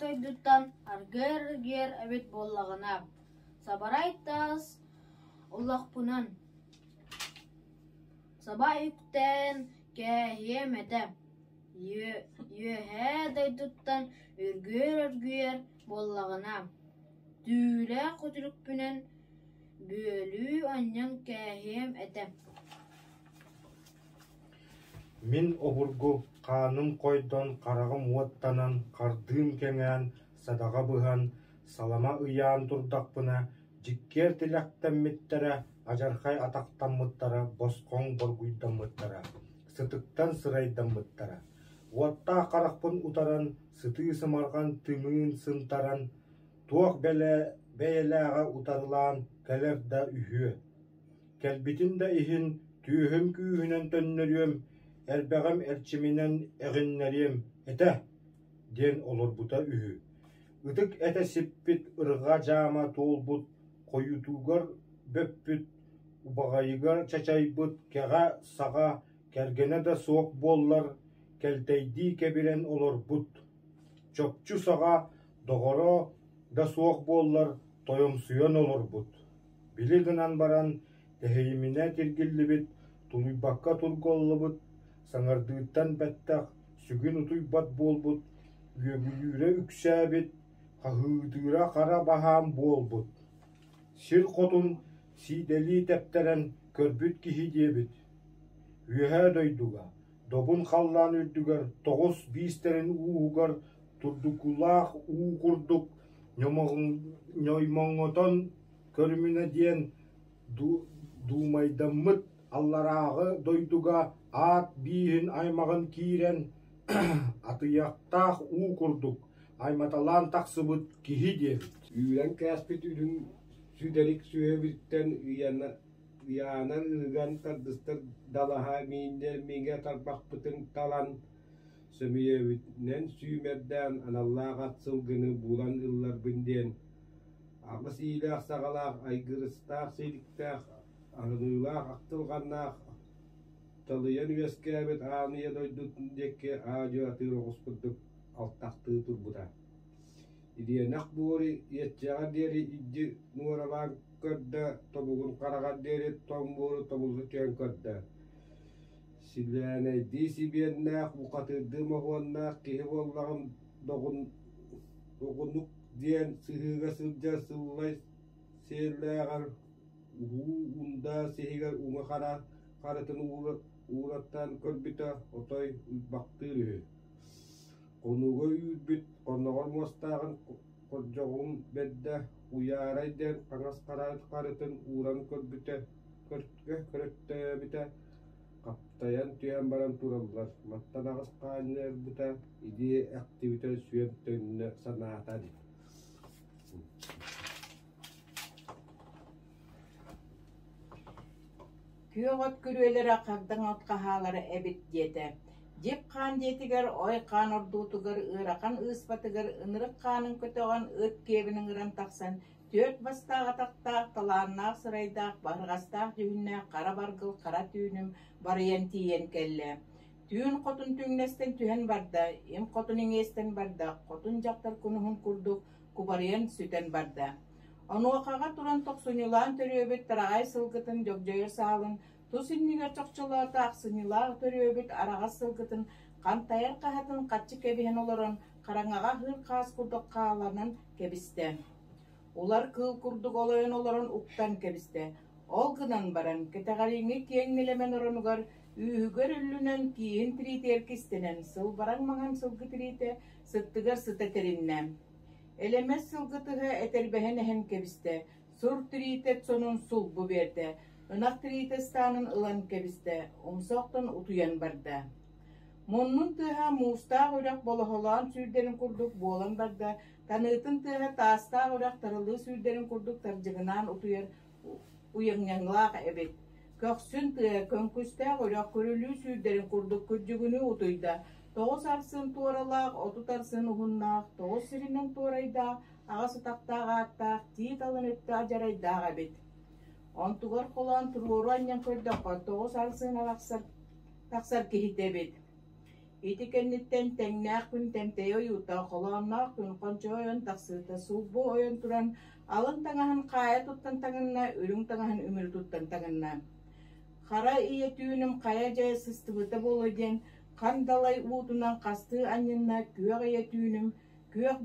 Дойдуттан аргыар-аргыар эбит буоллаҕына, сабарай таас улахпынан саба үктээн кээһиэм этэ, Үөһээ дойдуттан үргүөр-үргүөр буоллаҕына, түүлээх үтүлүкпүнэн бүөлүү анньан кээһиэм этэ Мин обургу хааным хойдон, хараҕым уоттанан, хардыым кэҥээн, садаҕа быһан, салама ыйаан турдахпына, дьиккиэр тилэхтэммиттэрэ, адьархай атахтаммыттара, босхоҥ боргуйдаммыттара, сытыктан сырайдаммыттара. Уоттаах харахпын утаран, сытыы сымарҕан тымыын сынтаран, туох бэйэлээҕэ утарылаан кэлэр да үһүө Кэлбитин да иһин түөһүм күүһүнэн төннөрүөм, эрбэҕим эрчиминэн эҕиннэриэм этэ диэн олорбута үһү. Ытык этэ сиппит ырҕа дьаама туолбут, хойутуугар бөппүт, убаҕайыгар чачайбыт кэҕэ саҕа кэргэнэ да суох буоллар, кэлтэйдии кэбирэн олорбут. Чопчу саҕа доҕоро да суох буоллар, тойомсуйан олорбут. Били гынан баран, тэһийиминэ тиргиллибит, тулуйбакка тургуллубут, саҥардыыттан бэттэх, сүгүн утуйбат буолбут, үөгүлүүрэ үксээбит, хаһыытыыра хара баһаам буолбут. Сир хотун сиидэлии тэптэрэн көрбүт киһи диэбит. Үөһээ дойдуга, добун халлаан үрдүгэр тоҕус биистэрин ууһугар турдукулаах уу курдук ньоймоҥотон көрүмүнэ диэн дуумайдаммыт алларааҕы дойдуга аат бииһин аймаҕын киирэн атыйахтаах уу курдук айматалаан тахсыбыт киһи диэбит. Үүрэн кээспит үрүҥ сүдэрик сүөһүбүттэн ыйаанар ыган тардыстар далаһа мииннэр миҥэ тарбахпытын талан Сөмүйэбитинэн сүүмэрдээн аналлаах ат сылгыны булан ылларбын диэн, аҕыс иилээх-саҕалаах, айгырыстаах силиктээх, аһыныылаах ахтылҕаннаах талыйан үөскээбит аан ийэ дойдутун диэки аа-дьуо атыыр оҕус курдук алтахтыы турбута. Ириэнэх буору иэччэҕэр диэри илдьи нуоралаан көрдө, тобугун хараҕар диэри тоҥ буору тобулу түһэн көрдө. Силээнэйдии сибиэннээх, бухатыырдыы моһуоннаах киһи буоллаҕым доҕунук диэн сыһыыга сылдьар сыллай сиэллээҕэр уһуу ундаа сиһигэр уҥа хара харытын уураттаан көрбүтэ отой уйбахтыыр үһү. Хонууга үүрбүт хонноҕор муостааҕын хордьоҕун бэрдэ уйаарай диэн хаҥас харытын ууран көрбүтэ көрөттөөбүтэ Хаптайан түһэн баран тураллар, мантан аҕыс хаанньарбыта, илии эхтибитэ сүөм төннө санаата Күөх от күрүөлэрэ хагдаҥ от хаһаалара эбит диэтэ. Дьип хаан дьиэтигэр, ой хаан ордуутугар, ыарахан ыыспатыгар ынырык хаанын көтөҕөн, ыт киэбин ыҥыран тахсан Түөрт бастаах атахтаах, талааннаах сырайдаах, баһырҕастаах дьүһүннээх хара баргыл хара түүнүм барыйан тиийэн кэллэ. Түүн хотун түҥнэстэн түһэн барда, им хотун иҥиэстэн барда, хотун дьахтар кунуһун курдук кубарыйан сүтэн барда. Онуохаҕа туран тохсунньулаан төрүөбүт тараҕай сылгытын дьогдьойор саалын тус иннигэр чохчолоото ахсынньылаах төрүөбүт араҕас сылгытын хантайар хаһатын хаччы кэбиһэн олорон хараҥаҕа аһыыр хаас курдук хааланан кэбистэ. Улар кыыл курдук олойон олорон уктан кэбистэ. Ол гынан баран, кэтэҕэрииҥҥи киэҥ нэлэмэн оронугар үүһүгэр үллүнэн кииһин тириитигэр кистэнэн, сылбараҥ маҥан сылгы тириитэ сыттыгар сыта тэриннэ. Элэмэс сылгы тыһа этэрбэһин эһэн кэбистэ, сур тириитэ сонун сулбу биэрдэ, ынах тириитэ ыстаанын ылан кэбистэ, умса охтон утуйан барда. Муннун тыаһа муустаах үрэх болоһолоон сүүрдэрин курдук буолан барда, таныытын тыаһа таастаах үрэх тарылыы сүүрдэрин курдук тардьыгынаан утуйар уйаҥньаҥлаах эбит. Көхсүн тыа көҥкүстээх үрэх күрүлүү сүүрдэрин курдук күрдьүгүнүү утуйда. Тоҕус арсын туоралаах, 30 арсын уһуннаах, тоҕус сиринэн туорайдаах, аҕыс утахтаах ааттаах, тиит алын өттө адьарайдаах эбит. Онтугар холоон туруору анньан көрдөххө, тоҕус арсын арахсар тахсар киһитэ эбит. Ити кэнниттэн тэҥнээх күн тэмтэйэ ойуута, холоонноох күн хончоҕо ойон тахсыыта, сулбу ойон туран, алын таҥаһын хаайа туттан таҥынна, үрүҥ таҥаһын үмүрү туттан таҥынна. Хара ийэ түүнүм хайа дьайа сыстыбыта буолуо диэн, хан далай уутунан хастыы анньынна, күөх ийэ түүнүм күөх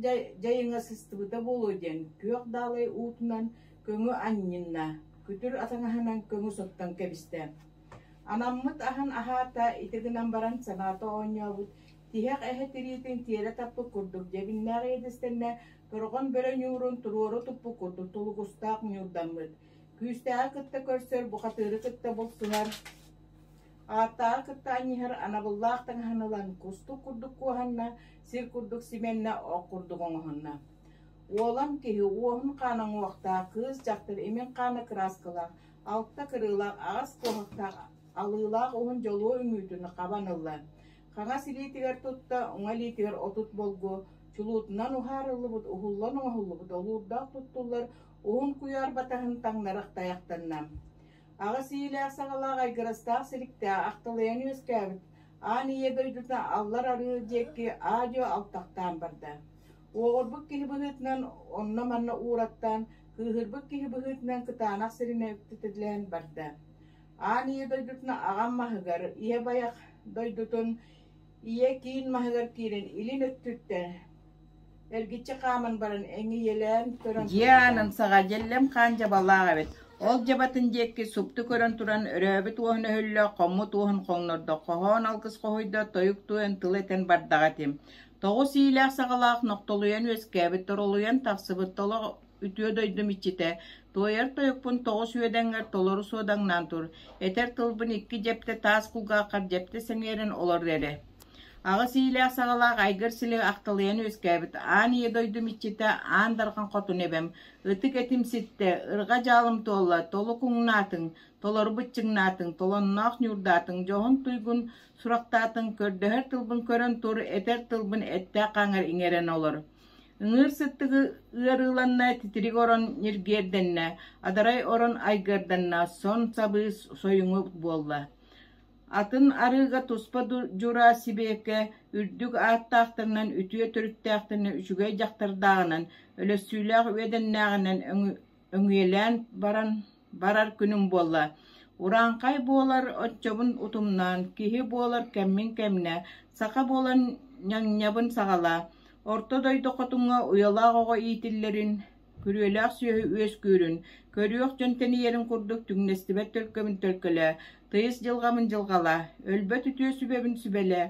дьайыҥа сыстыбыта буолуо диэн, күөх даалай уутунан көҥү анньынна, күтүр атаҥаһынан көҥү соттон кэбистэ. Анаммыт аһын аһаата, ити гынан баран санаата оонньообут, тиһэх эһэ тириитин тиэрэ таппыт курдук дьэбиннээх иэдэстэннэ, торҕон бөрө ньуурун туруору туппут курдук тулугустаах ньуурдаммыт. Күүстээҕи кытта көрсөр, бухатыыры кытта булсуһар, ааттааҕы кытта анньыһар анабыллаах таҥаһын ылан кустук курдук куоһанна, сир курдук симэннэ, ох курдук оҥоһунна. Уолан киһи уоһун хаана уҥуохтаах, кыыс дьахтар имин хаана кырааскалаах, алта кырыылаах, аҕыс куоһахтаах, алыылаах уһун дьолуо үҥүүтүн хабан ылла. Хаҥас илиитигэр тутта, уҥа илиитигэр 30 болгуо, чулуутунан уһаарыллыбыт, уһуллан оҥоһуллубут олуурдаах туттуллар уһун куйаар батаһын таҥнарах тайахтанна. Аҕыс иилээх-саҕалаах айгырастаах силиктээх ахталыйан үөскээбит аан ийэ дойдута аллар арыы диэки аа-дьуо алтахтаан барда. Уоҕурбут киһи быһыытынан онно-манна уураттаан, кыыһырбыт киһи быһыытынан кытаанах сиринэн үктэтэлээн барда. Аан ийэ дойдутун аҕам маһыгар, ийэ байах дойдутун ийэ киин маһыгар киирэн илин өттүттэн эргиччи хааман баран эҥийэлээн көрөн Дьиэ турда. аанын саҕа дьэллэм хаан дьабалаах эбит. Ол дьабатын диэки супту көрөн туран өрөөбүт уоһун өһүллэ, хоммут уоһун хоҥнордо, хоһоон алгыс хоһуйда, тойук туойан тыл этэн бардаҕа этим. Тоҕус иилээх-саҕалаах нохтолуйан үөскээбит, торолуйан тахсыбыт толох үтүө дойдум иччитэ, туойар тойукпун тоҕус үөдэҥҥэр толору суодаҥнаан тур, этэр тылбын икки дьэптэ таас кулгааххар дьэптэ сэҥээрэн олор эрэ. Аҕыс иилээх-саҕалаах айгыр силик ахталыйан үөскээбит аан ийэ дойдум иччитэ Аан Дархан хотун эбэм, ытык этим ситтэ, ырҕа дьаалым туолла, толук уҥнаатыҥ, толору быччыҥнаатыҥ, толонноох ньуурдаатыҥ, дьоһун туйгун сурахтаатыҥ, көрдөһөр тылбын көрөн тур, этэр тылбын эттээх хаҥар иҥэрэн олор. Ыҥыыр сыттыгы ыарыыланна, титирик орон ньиргиэрдэннэ, адарай орон айгырданна, сон сабыы сойуҥу буолла. Атын арыыга туспа дьураа сибиэккэ үрдүк ааттаахтарынан, үтүө төрүттээхтэринэн, үчүгэй дьахтардааҕынан, өлөссүүлээх үөдэннээҕинэн өҥүйэлээн баран барар күнүм буолла. Урааҥхай буолар оччобун утумнаан, киһи буолар кэммин кэмнэ, саха буолан ньаҥньабын саҕалаа, орто дойду хотуҥҥа уйалаах оҕо иитиллэрин, күрүөлээх сүөһү үөскүүрүн, көрүөх дьон тэнийэрин курдук түҥнэстибэт төлкөбүн төлкөлөө, тыйыс дьылҕабын дьылҕалаа, өлбөт үтүө сүбэбин сүбэлээ.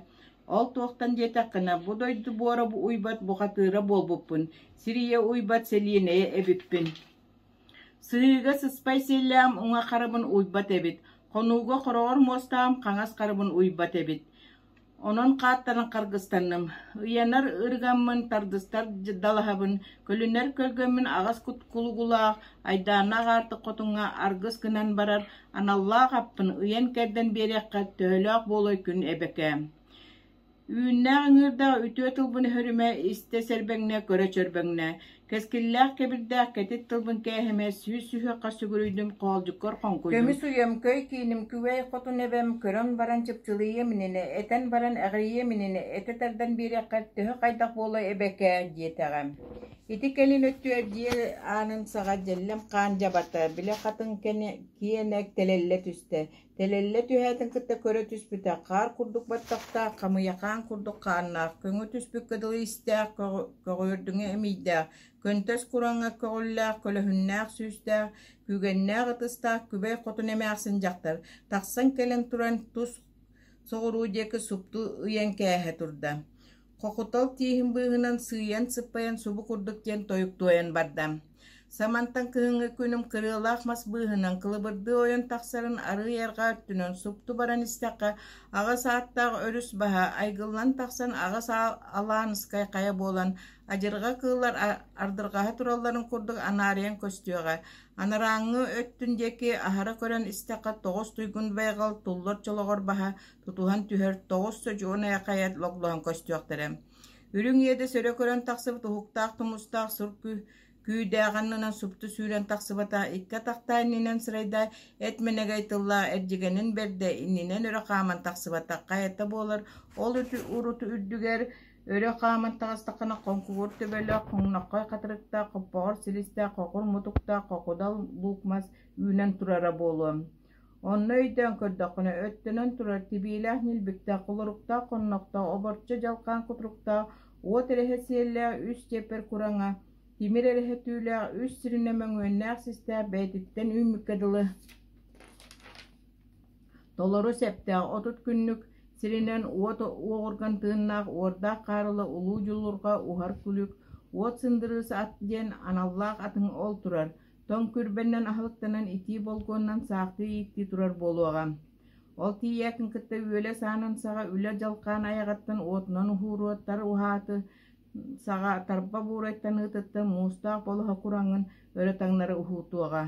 Ол туохтан диэтэххинэ, бу дойду буора уйбат бухатыыра буолбуппун, сир ийэ уйбат сэлиэнэйэ эбиппин. Сыһыыга сыспай сиэллээҕим уҥа харабын уйбат эбит, хонууга хороҕор муостааҕым хаҥас харабын уйбат эбит. Онон хааттаран харгыстанным, ыйанар ырыгаммын, тардыстар далаһабын, көлүнэр көлгөммүн аҕас кулугулаах, айдааннаах аартык хотуҥҥа аргыс гынан барар аналлаах аппын ыйан-кэрдэн биэриэххэ төһөлөөх буолуой күн эбэкээм. Үүннээх ыҥыырдаах үтүө тылбын өһөрүмэ, истэ сэрбэҥнэ, көрө чөрбөҥнө. Кэскиллээх кэбирдээх кэтит тылбын кээһимэ, сүүс сүһүөххэ сүгүрүйдүм, хоолдьуккар хоҥкуйдум. Көмүс уйам, көй кииним, күбэй хотун эбэм, көрөн баран чыпчылыйыам иннинэ, этэн баран эҕирийиэм иннинэ, этэ тардан биэриэххэ төһө хайдах буолуой эбэкээ диэтэҕэ. Ити кэлин өттүгэр дьиэ аанын саҕа дьэллэм хаан дьабата, били хатыҥ киэнэ тэлэллэ түстэ. Тэлэллэ түһээтин кытта көрө түспүтэ, хаар курдук баттахтаах, хамыйахаан курдук хааннаах, көҥү түспүккэ дылы истээх, көҕүөрдүҥү эмиийдээх, көнтөс кураҥҥа көҕүллээх, көлөһүннээх сүүстээх, күүгэннээх ытыстаах күбэй хотун эмээхсин дьахтар тахсан кэлэн туран тус соҕуруу диэки супту ыйан кээһэ турда. Хохутал тииһин быыһынан сыыйан-сыппайан субу курдук диэн тойук туойан барда. Самантан кыһыҥҥы күнүм кырыалаах мас быыһынан кылыбырдыы ойон тахсарын арыый арҕаа өттүнэн супту баран истэххэ, аҕыс ааттаах өрүс баһа айгыллан тахсан аҕыс алааныскай хайа буолан, адьырҕа кыыллар ардырҕаһа туралларын курдук анаарыйан көстүөҕэ. Анарааҥҥы өттүн диэки аһара көрөн истэххэ, тоҕус туйгун байҕал туллар чолоҕор баһа тутуһан түһэр тоҕус содьуон хайа логлоһон көстүөхтэрэ. Үрүҥ иэдэс өрө көрөн тахсыбыт уһуктаах тумустаах сур. Күүдээх аннынан супту сүүрэн тахсыбатах икки атахтаах иннинэн сырайдаах эт мэнэгэй тыллаах эрдьигэнин бэрдэ иннинэн өрө хааман тахсыбатах хайата буолар ол урут үрдүгэр өрө хааман таҕыстаххына хоҥкугур төбөлөөх, хоҥноххой хатырыктаах, хоппоҕор силистээх, хокур мутуктаах хокудал луук мас үүнэн турара буолуо. Онно өйдөөн көрдөххүнэ, өттөнөн турар тибиилээх ньилбиктээх, холоруктаах хоннохтоох, оборчо дьалхаан кутуруктаах, уот эрэһэ сиэллээх үс чиэппэр кураҥа, тимир эрэһэ түүлээх, үс сиринэ мөҥүөннээх систээх бэйэтиттэн үүммүккэ дылы толору сэптээх 30 күннүк сиринэн уот уоҕурган тыыннаах уордаах хаарыла улуу дьулурҕа уһар күлүк, уот сындырыыс ат диэн аналлаах атыҥ ол турар, тоҥ күрбэннэн аһылыктанан итии болгуоннан саахтыы ииктии турар буолуоҕа. Ол тиийээтин кытта үөлэс аанын саҕа үлэ дьалхаан айаҕыттан уотунан уһууруо тар уһааты саҕа тарба буурайтан ыытыттан муустаах болоһо кураҥын өрө таҥнары уһуутуоҕа.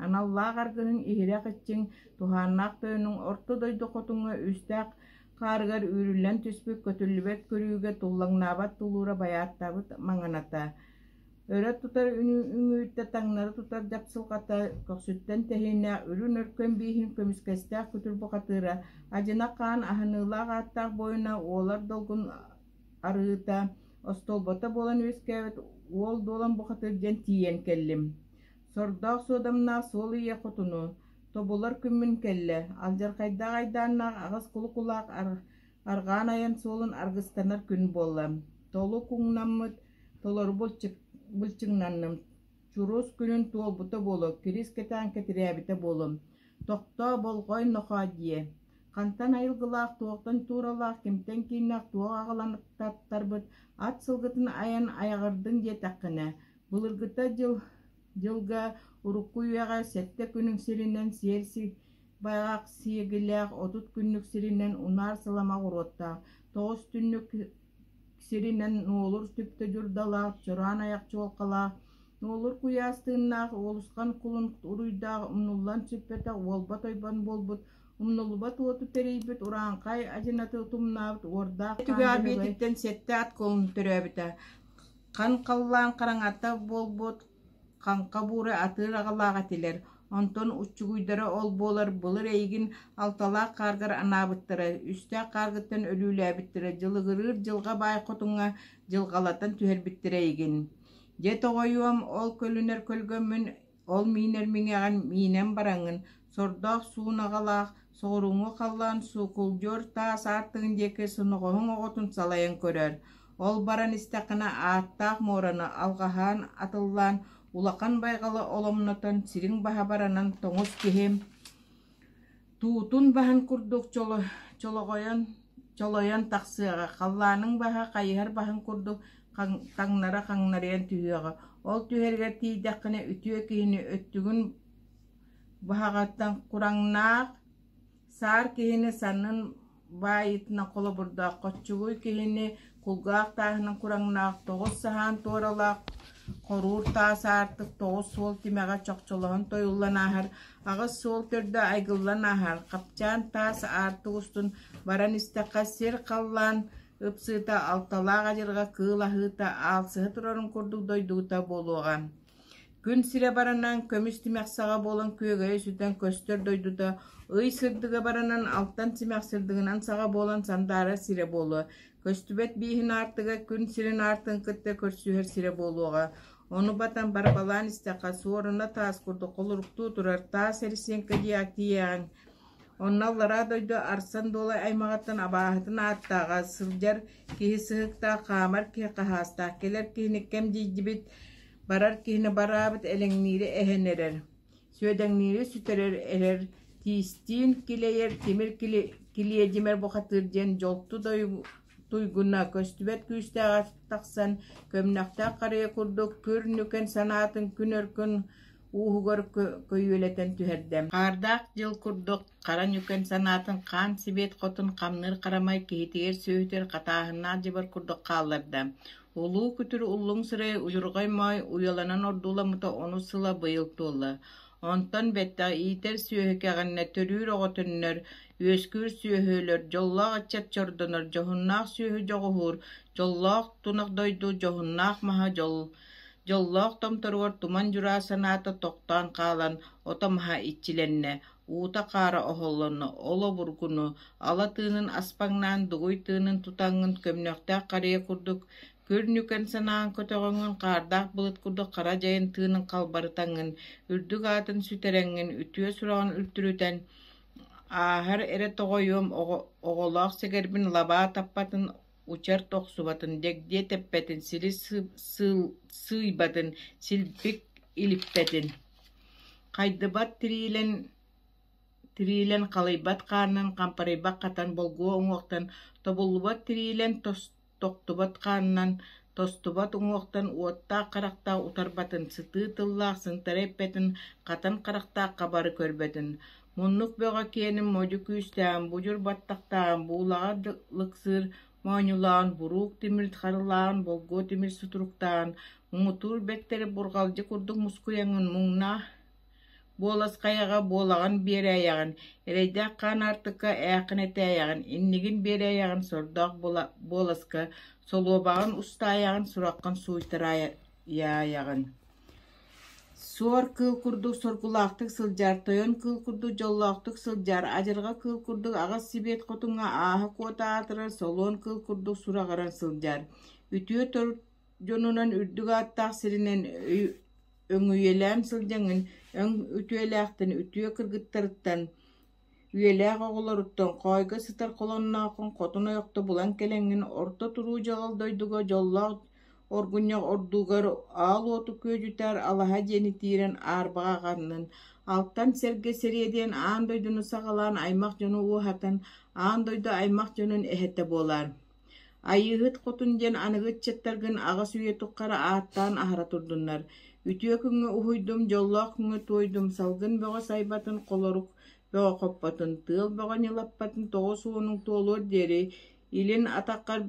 Аналлаах аргыһыҥ иһирэх иччиҥ, туһааннаах тойонуҥ орто дойду хотуҥҥа үстээх хаарыгар үүрүллэн түспүт көтүллүбэт көрүүгэ туллаҥнаабат тулуура байааттаабыт маҥаната. Өрө тутар үҥүүттэ таҥнары тутар дьапсылҕата, көхсүттэн тэһииннээх үрүҥ өркөн бииһин көмүскэстээх күтүр бухатыыра, адьына хаан аһыныылаах ааттаах буойуна уолар долгун арыыта, остуолбата буолан үөскээбит уол дуолан бухатыыр диэн тиийэн кэллим. Сордоох суодамнаах суол ийэ хотуну, тобулар күммүн кэллэ, алдьархайдаах айдааннаах аҕыс кулукулаах арҕаан айан суолун аргыстанар күн буолла. Толук уҥнаммыт толору былчыҥнанным, чурус күнүн туолбута буолуо, кирис кэтээн кэтирээбитэ буолуом. Тохтоо, болҕой, нохоо диэ. Хантан айылгылаах, туохтан тууралаах, кимтэн кииннээх туох аҕалан таттарбыт ат сылгытын айан айаҕырдыҥ диэтэххинэ, былыргыта дьыл дьылга урукку үйэҕэ сэттэ күнүҥ сиринэн сиэр байҕах сиэгилээх 30 күннүк сиринэн унаар салама оҕуруоттаах, тоҕус түннүк сиринэн нуолур түптэ дьурдалаах, чороон айах чуолкалаах, нуолур куйаас тыыннаах, уолусхан кулун уруйдаах, умнуллан сүппэтэх уолба тойбон буолбут, умнуллубат уоту тэрийбит, урааҥхай адьынаты утумнаабыт уордаах Түгэҕэ биэтиттэн сэттэ ат кулун төрөөбүтэ. Хан халлаан хараҥата буолбут хаҥха буура атыыр аҕалаах этилэр, онтон уччугуйдара ол буолар былыр эйигин алталаах хааргар анаабыттара, үстээх хааргыттан өлүүлээбиттэрэ, дьылыгырыыр дьылҕа баай хотуҥҥа дьылҕалатан түһэрбиттэрэ эйигин. Дьэ тоҕойуом, ол көлүнэр көлгөммүн, ол миинэр миҥэҕин миинэн бараҥҥын, сордоох суун аҕалаах, соҕурууҥҥу халлаан сукулдьуор таас аартыгын диэки соноҕоһуҥ оҕотун салайан көрөр. Ол баран истэххинэ ааттаах муораны алҕаһаан атыллаан, улахан байҕалы оломнотон, сириҥ баһа баранан тоҥус киһи туутун баһын курдук чолоҕойон чолойон тахсыаҕа, халлааныҥ баһа хайыһар баһын курдук таҥнара хаҥнарыйан түһүөҕэ. Ол түһэригэр тиийдэххинэ үтүө киһини өттүгүн баһаҕыттан кураҥнаах Саар киһини саннын баайыытынан холобурдаах, хоччугуй киһини кулгаах тааһынан кураҥнаах, тоҕус саһаан туоралаах, хоруур таас аартык тоҕус суол тимэҕэ чохчолоһон тойуллан ааһар, аҕыс суол төрдө айгыллан ааһар, хапчаан таас аартык устун баран истэххэ сир-халлаан ыпсыыта, алталаах адьырҕа кыыл аһыыта аалсыһа турарын курдук дойдута буолуоҕа. Күн сирэ баранан, көмүс тимэх саҕа буолан күөгэйэ сүтэн көстөр дойдута, ый сырдыга баранан, алтан симэх сырдыгынан саҕа буолан сандаарар сирэ буолуо. Көстүбэт бииһин аартыга күн сирин аартын кытта көрсүһэр сирэ буолуоҕа. Ону батан барбалаан истэххэ, суоруна таас курдук холоруктуу турар таас эрэсиэҥкэ тиийээҕиҥ. Онно аллараа дойду Арсан Дуолай аймаҕыттан абааһытын ааттааҕа, сылдьар киһи сыһыктаах, хаамар киһи хаһаастаах, кэлэр киһини кэм дьийдибит, барар киһини бараабыт элэҥниири эһэн эрэр, сүөдэҥниири сүтэрэр эрэр, тиистиин килэйэр тимир килиэдьимэр бухатыыр диэн дьолту туйгуна көстүбэт күүстээҕэ тахсан, көмнөхтөөх харыйа курдук күр нүкэн санаатын күн өркөн ууһугар көйүөлэтэн түһэрдэ. Хаардаах дьыл курдук хара ньүкэн санаатын хаан сибиэт хотун хамныыр харамай киһитигэр сүөһүтүгэр хатааһыннаах дьыбар курдук хаалларда. Улуу күтүр уллуҥ сырай удьурҕай моой уйаланан ордууламмыта онус сыла быйыл туолла. Онтон бэттэх иитэр сүөһү кэҕиннэ төрүүр оҕо төннөр, үөскүүр сүөһүлэр, дьоллоох ыччат чордонор, дьоһуннаах сүөһү дьоҕуһуур, дьоллоох тунах дойду дьоһуннаах маһа дьол. Дьоллоох томторугар туман дьураа санаата тохтоон хаалан, ото-маһа иччилэннэ, уута-хаара оһоллонно, ол обургуну, ала тыынын аспаҥнаан, дугуй тыынын тутаҥҥын көмнөхтөөх харыйа курдук күр нүкэн санааҕын көтөҕөҥҥүн, хаардаах былыт курдук хара дьайын тыынын халбарытаҥҥын, үрдүк аатын сүтэрэҥҥин, үтүө сураҕын үлтүрүтэн, ааһар эрэ тоҕойуом оҕолоох сэгэрбин лабаа таппатын учар тохсубатын, дэгдиэ тэппэтин, силис сыыйбатын, силбик илиппэтин Хайдыбат тириилэн тириилэн халыйбат хаанынан хампарыйбат хатан болгуо уҥуохтан тобуллубат тириилэн тохтубат хаанынан тостубат уҥуохтан уоттаах харахтаах утарбатын, сытыы тыллаах сынтара эппэтин, хатан харахтаах хабары көрбөтүн Муннук бөҕө киэнин модьу күүстээҕин, будьур баттахтааҕын, буулаҕа лыксыыр моонньулааҕын, буруук тимир харылааҕын, болгуо тимир сутуруктааҕын, муҥутуур бэттэри бурҕалдьы курдук мускуйаҥҥын муҥнаах буолас хайаҕа буолаҕын биэрээйэҕин, эрэйдээх хаан аартыкка ээххин этээйэҕин, иннигин биэрээйэҕин, сордоох буоласка солуобаҕын устаайаҕын, сураххын сууйтараайаҕын Суор кыыл курдук соргулаахтык сылдьар, тойон кыыл курдук дьоллоохтук сылдьар, адьырҕа кыыл курдук аҕыс сибиэт хотуҥҥа ааһа куота аатырар, солуон кыыл курдук сураҕыран сылдьар. Үтүө дьонунан үрдүк ааттаах сиринэн өҥүйэлээн сылдьаҥҥын өҥ үтүөлээхтэн, үтүө кыргыттарыттан Үйэлээх оҕолоруттан хоойго сытар холоннооххун хотун ойохто булан кэлэҥҥин орто туруу дьаҕал дойдуга дьоллоох оргунньах ордугар аал уоту күөдьүтэр алаһа диэни тиирэн аарбаҕа аҕаннын, алтан сэргэ сэриэдийэн аан дойдуну саҕалаан аймах дьону ууһатан аан дойду аймах дьонун эһэтэ буолаар. Айыыһыт Хотун диэн аныгы ыччаттаргын аҕыс үйэ тухары ааттаан аһара турдуннар. Үтүө күҥҥэ уһуйдум, дьоллоох күҥҥэ туойдум, салгын бөҕө сайбатын, холорук бөҕө хоппотун, тыал бөҕө ньылаппатын 90-уҥ туолуор диэри илин атаххар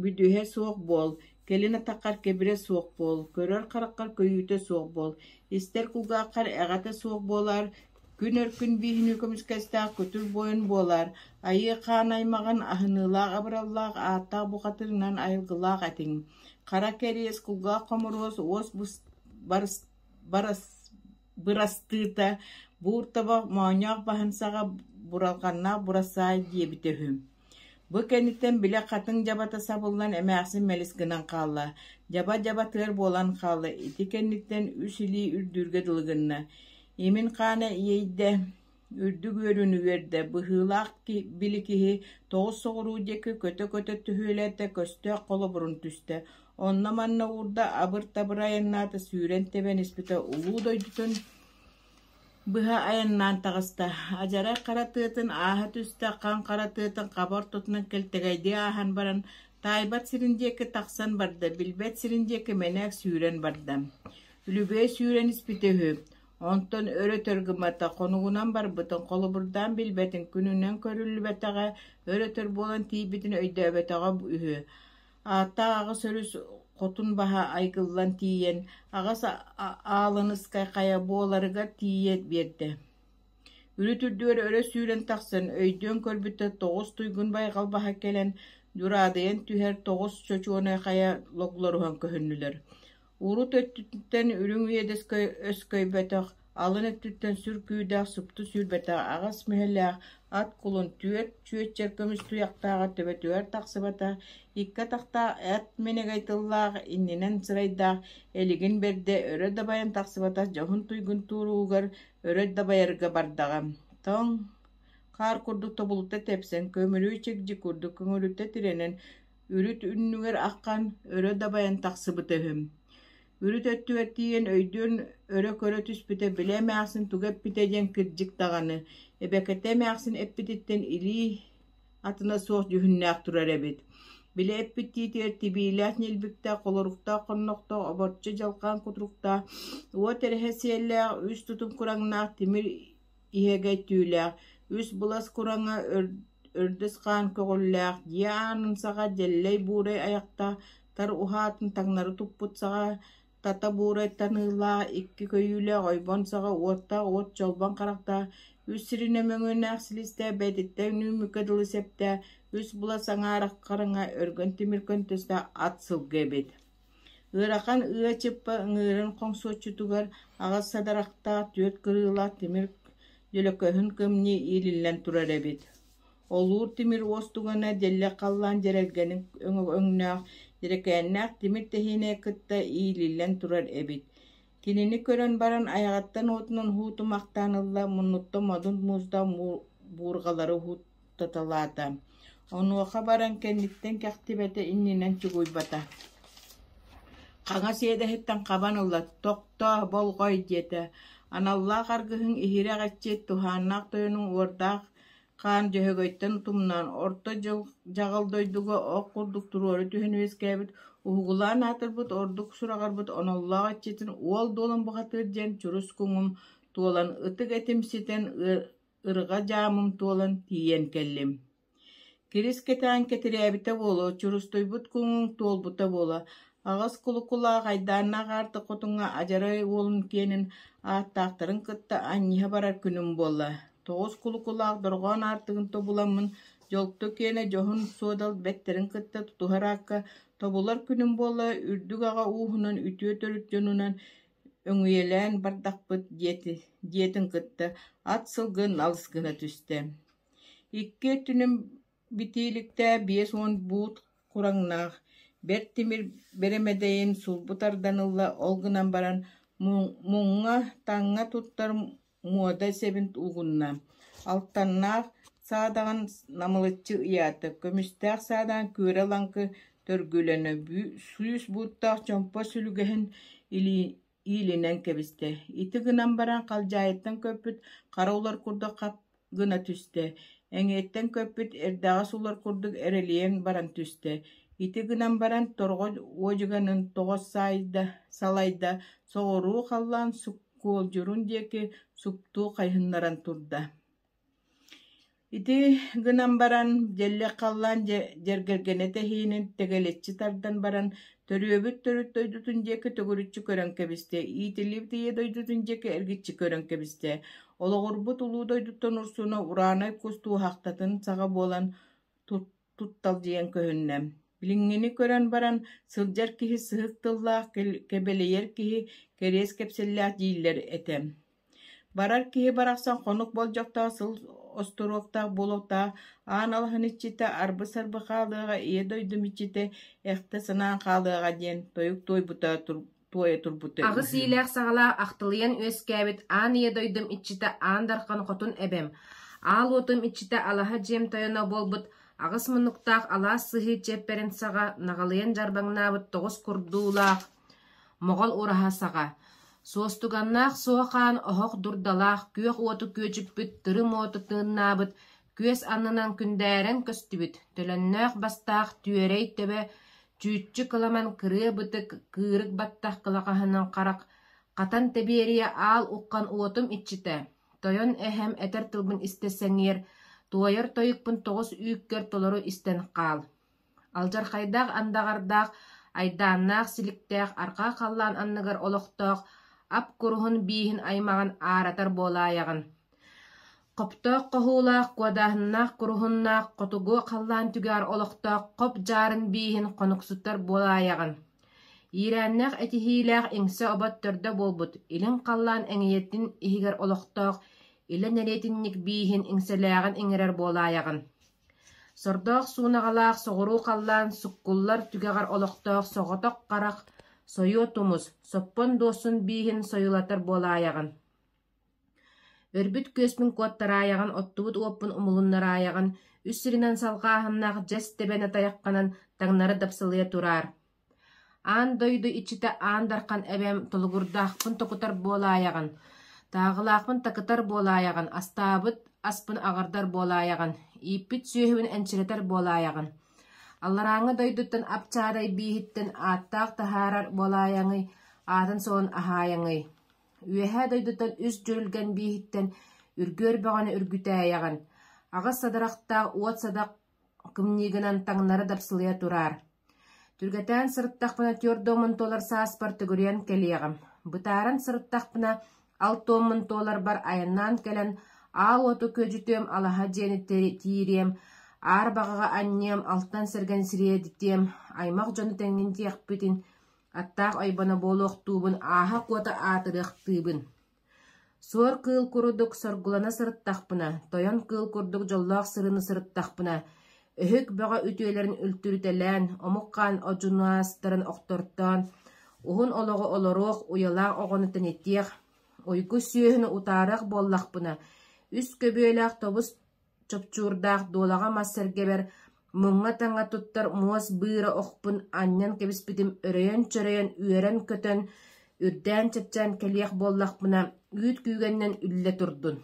бүдүһэ суох буол, кэлин атаххар кэбирэ суох буол, көрөр хараххар көйүүтэ суох буол, истэр кулгааххар эҕэтэ суох буолаар, Күн өркүн бииһинүү көмүскэстээх күтүр буойун буолаар, айыы хаан аймаҕын аһыныылаах абыраллаах ааттаах бухатыырынан айылгылаах этиҥ. Хара кэриэс, кулгаах хомуруос, уос бырастыыта, буур тобох, моонньоох баһын саҕа буралҕаннаах бурасаай диэбитэ үһү. Бу кэнниттэн били хатыҥ дьабата сабыллан эмээхсин мэлис гынан хаалла, дьаба дьабатыгар буолан хаалла, ити кэнниттэн үс илии үрдүүргэ дылы гынна. Имин хаана иэйдэ, үрдүк үөрүүнү үөрдэ, быһыылаах били киһи тоҕус соҕуруу диэки көтө-көтө түһүөлээтэ, көстөөх холобурун түстэ, онно-манна уурда, абыр-табыр айаннаата, сүүрэн тэбэн испитэ улуу дойдутун Быһа айаннаан таҕыста, адьарай хара тыатын ааһа түстэ, хаҥ хара тыатын хаба ортотунан кэлтэгэйдии ааһан баран, таайбат сирин диэки тахсан барда, билбэт сирин диэки мэнээк сүүрэн барда. Үлүбүөй сүүрэн испитэ үһү, онтон өр-өтөр гыммата, хонугунан барбытын, холобурдаан билбэтин, күнүнэн көрүллүбэтэҕэ, өр-өтөр буолан тиийбитин өйдөөбөтөҕө үһү. Ааттаах аҕыс өрүс хотун баһа айгыллан тиийэн, аҕыс аалыныскай хайа буоларыгар тиийэ биэрдэ. Үрүт үрдүгэр өрө сүүрэн тахсан, өйдүөн көрбүтэ тоҕус туйгун байҕал баһа кэлэн, дьураадыйан түһэр тоҕус чочуонай хайа логлоруһан көһүннүлэр. Урут өттүттэн үрүҥ иэдэс өскөйбөтөх, алын өттүттэн сүр күүдээх супту сүүрбэтэх аҕыс мүһэлээх ат кулун түөрт чүөччэр көмүс туйахтааҕа төбөтүгэр тахсыбата, икки атахтаах эт минэгэй тыллаах, иннинэн сырайдаах элигин бэрдэ өрө дабайан тахсыбатах дьоһун туйгун тууруугар өрө дабайарга бардаҕа. Тоҥ хаар курдук тобулута тэпсэн, көмүрүү чигдьи курдук көҥүлүттэ тирэнэн Үрүт үрнүгэр аххан өрө дабайан тахсыбыта үһү. Үрүт өттүгэр тиийэн өйдүөн өрө көрө түспүтэ били эмээхсин тугу эппитэ диэн кырдьык даҕаны, эбэкэтэ эмээхсин эппититтэн илии атына суох дьүһүннээх турар эбит. Били эппит тиитигэр тибиилээх ньилбиктээх, холоруктаах хоннохтоох, оборчо дьалхаан кутуруктаах, уот эрэһэ сиэллээх, үс тутум кураҥнаах тимир иһэгэй түүлээх, үс былас кураҥа өрдөс хаан көҕүллээх, дьиэ аанын саҕа дьэллэй буурай айахтаах, тар уһаатын таҥнары туппут саҕа тата буурай таныылаах, икки көйүүлээх ойбон саҕа уоттаах уот чолбон харахтаах, үс сиринэн мөҥүөннээх силистээх бэйэтиттэн үүммүккэ дылы сэптээх, үс булас аҥаара хараҥа өргөн тимир көнтөстөөх ат сылгы эбит. Ыарахан ыа чыппа ыҥыырын хоҥсуоччутугар аҕыс садарахтаах түөрт кырыылаах тимир дьөлөкөһүн кымньыы иилиллэн турар эбит. Олуур тимир уостугана дьэллик халлаан дьэрэлгэнин өҥнөөх, дьэрэкээннээх тимир тэһиинэ кытта иилиллэн турар эбит. Кинини көрөн баран айаҕыттан уотунан уһуутумахтаан ылла, муннуттан модун муустаах буурҕалары уһуутаталаата. Онуоха баран кэнниттэн кэхтибэтэ, иннинэн чугуйбата. Хаҥас иэдэһиттэн хабан ылла, «Тохтоо, болҕой» диэтэ. Аналлаах аргыһыҥ иһирэх иччи, туһааннаах тойонуҥ уордаах хаан Дьөһөгөйтөн утумнаан, орто дьаҕыл дойдуга ох курдук туруору түһэн үөскээбит, уһугулаан аатырбыт, ордук сураҕырбыт оноллоох иччитин Уол Дуолан бухатыыр диэн чурус куҥум туолан, ытык этим ситэн, ырҕа дьаамым туолан тиийэн кэллим. Кирис кэтээн кэтирээбитэ буолуо, чурустуйбут куҥуҥ туолбута буолуо, аҕыс кулукулаах айдааннаах аартык хотуҥҥа адьарай уолун киэнин ааттаахтарын кытта анньыһа барар күнүм буолла. Тоҕус кулукулаах дорҕоон аартыгын тобуламмын, дьолто киэнэ дьоһун суодал бэттэрин кытта тутуһар аакка тобулар күнүм буолла, үрдүк аҕа ууһунан үтүө төрүт дьонунан өҥүйэлээн бардахпыт диэтин кытта ат сылгы налыс гына түстэ. Икки өттүнэн битииликтээх 50 буут кураҥнаах, бэрт тимир бэрэмэдэйин сулбу тардан ылла, ол гынан баран муҥҥа, таҥҥа туттар муода сэбин угунна, алтаннаах саадаҕын намылыччы ыйаата, көмүстээх саадаҕын күөрэ-лаҥкы төргүлэнэ, сүүс бууттаах чомпо сүлүгэһин иилинэн кэбистэ. Ити гынан баран халдьаайыттан көппүт хара улар курдук хап гына түстэ, эҥиэттэн көппүт эрдэҕэс улар курдук эрэлийэн баран түстэ. Ити гынан баран торҕо уодьуганын тоҕо салайда, соҕуруу халлаан суккуолдьурун диэки суптуу хайыһыннаран турда. Ити гынан баран, дьэллик халлаан дьэргэлгэнэ тэһиинин тэгэлэччи тардан баран, төрүөбүт төрүт дойдутун диэки төгүрүччү көрөн кэбистэ, иитиллибит ийэ дойдутун диэки эргиччи көрөн кэбистэ. Олоҕурбут улуу дойдуттан урсуна ураанай кус туоһахтатын саҕа буолан тутталдьыйан көһүннэ. Билиҥҥини көрөн баран, сылдьар киһи сыһык тыллаах, кэбэлэйэр киһи кэриэс кэпсэллээх дииллэр этэ. Барар киһи барахсан хонук болдьохтоох сыл остуруоктаах буолуохтаах аан алаһын иччитэ арбы-сарбы хаалыаҕа, ийэ дойдум иччитэ эхтэ санаан хаалыаҕа диэн тойук туойбута туойа турбута Аҕыс үһү. иилээх-саҕалаах ахтылыйан үөскээбит аан ийэ дойдум иччитэ Аан Дархан хотун эбэм, аал уотум иччитэ алаһа дьиэм тойоно буолбут аҕыс муннуктаах алаас сыһыы чиэппэрин саҕа наҕылыйан дьарбаҥнаабыт тоҕус курдуулаах Моҕол ураһа саҕа, суостуганнаах суо хаан оһох дурдалаах күөх уоту күөдьүппүт, тырым уоту тыыннаабыт, күөс аннынан күндээрэн көстүбүт, төлөннөөх бастаах түөрэй төбө, чүүччү кыламан кырыа бытык, кыырык баттах кылахаһынан харах, хатан тэбиэрийэ аал уххан уотум иччитэ, тойон эһэм этэр тылбын истэ сэҥиэр, туойар тойукпун тоҕус үүккэр толору истэн хаал. Алдьархайдаах андаҕардаах, айдааннаах силиктээх арҕаа халлаан анныгар олохтоох ап куруһун бииһин аймаҕын ааратар буолаайаҕын. Хоптоох хоһуулаах, куодааһыннаах куруһуннаах хотугу халлаан түгэҕэр олохтоох хоп дьаарын бииһин хонуксутар буолаайаҕын. Иирээннээх этиһиилээх иҥсэ-обот төрдө буолбут илин халлаан эҥийэтин иһигэр олохтоох илэ нэриэтинньик бииһин иҥсэлээҕин иҥэрэр буолаайаҕын. Сордоох суунаҕалаах соҕуруу халлаан суккуллар түгэҕэр олохтоох соҕотох харах сойуо тумус, соппон дуосун бииһин сойулатар буолаайаҕын. Өрбүт күөспүн куоттараайаҕын, оттубут уоппун умулуннараайаҕын, үс сиринэн салҕааһыннаах дьэс тэбэнэ тайахханан таҥнары дапсылыйа тураар. Аан дойду иччитэ Аан Дархан эбэм толугурдаахпын токутар буолаайаҕын, тааҕылаахпын такытар буолаайаҕын, астаабыт аспын аҕардар буолаайаҕын, ииппит сүөһүбүн энчирэтэр буолаайаҕын. Алларааҥҥы дойдуттан ап-чаадай бииһиттэн ааттаах таһаарар буолаайаҥый, аатын-суолун аһаайаҥый. Үөһээ дойдуттан үс дьүрүлгэн бииһиттэн үргүөр бөҕөнү үргүтээйэҕин, аҕыс садарахтаах уот садах кымньыыгынан таҥнары дапсылыйа тураар. Түргэтээн сырыттахпына түөрт уоммун туолар сааспар төгүрүйэн кэлиэҕим, бытааран сырыттахпына алта уоммун туоларбар айаннаан кэлэн аал уоту күөдьүтүөм, алаһа дьиэни тиириэм, аар баҕаҕа анньыам, алтан сэргэни сириэдитиэм, аймах дьону тэҥҥин тиэхпитин. аттаах ойбоно буолуохтуубун, ааһа куота аатырыахтыыбын. Суор кыыл курдук соргулана сырыттахпына, тойон кыыл курдук дьоллоох сырыыны сырыттахпына, өһүк бөҕө үтүөлэрин үлтүрүтэлээн, омук хаан одьунуостарын охтортоон, уһун олоҕу олоруох, уйалаах оҕону тэнитиэх, уйгу сүөһүнү утаарыах буоллахпына, үс көбүөлээх тобус чопчуурдаах дуолаҕа мас сэргэбэр муҥҥа-таҥҥа туттар муос быыра охпун анньан кэбиспитим өрөйөн-чөрөйөн үөрэн-көтөн, үрдээн-чэпчээн кэлиэх буоллахпына, үүт күүгэнинэн үллэ турдун.